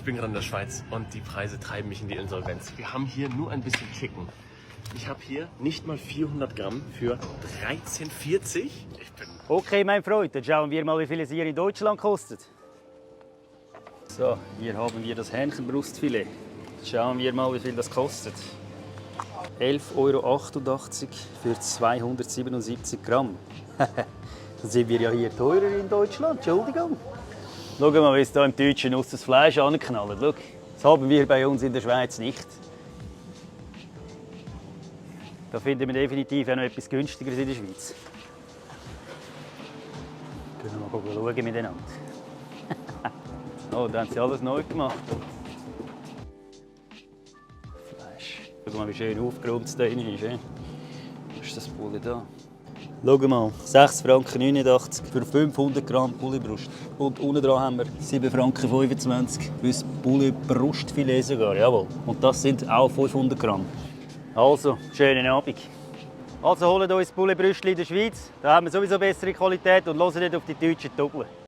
bin gerade in der Schweiz und die Preise treiben mich in die Insolvenz. Wir haben hier nur ein bisschen Chicken. Ich habe hier nicht mal 400 Gramm für 13,40. Okay, mein Freund, dann schauen wir mal, wie viel es hier in Deutschland kostet. So, hier haben wir das Hähnchenbrustfilet. Schauen wir mal, wie viel das kostet. 11,88 € für 277 Gramm. Dann sind wir ja hier teurer in Deutschland, Entschuldigung. Schau mal, wie es hier im Deutschen aus das Fleisch anknallt. Schau, das haben wir bei uns in der Schweiz nicht. Da finden wir definitiv auch noch etwas günstigeres in der Schweiz. Können wir mal schauen miteinander. Oh, da haben sie alles neu gemacht. Fleisch. Schau mal, wie schön aufgeräumt es da drin ist. Wo ist das Poulet da? Schau mal, 6,89 Franken für 500 Gramm Pouletbrust. Und unten dran haben wir 7,25 Franken für das Pouletbrustfilet sogar. Jawohl. Und das sind auch 500 Gramm. Also, schönen Abend. Also holt uns Pouletbrüstchen in der Schweiz. Da haben wir sowieso bessere Qualität und hören nicht auf die deutschen Doppel.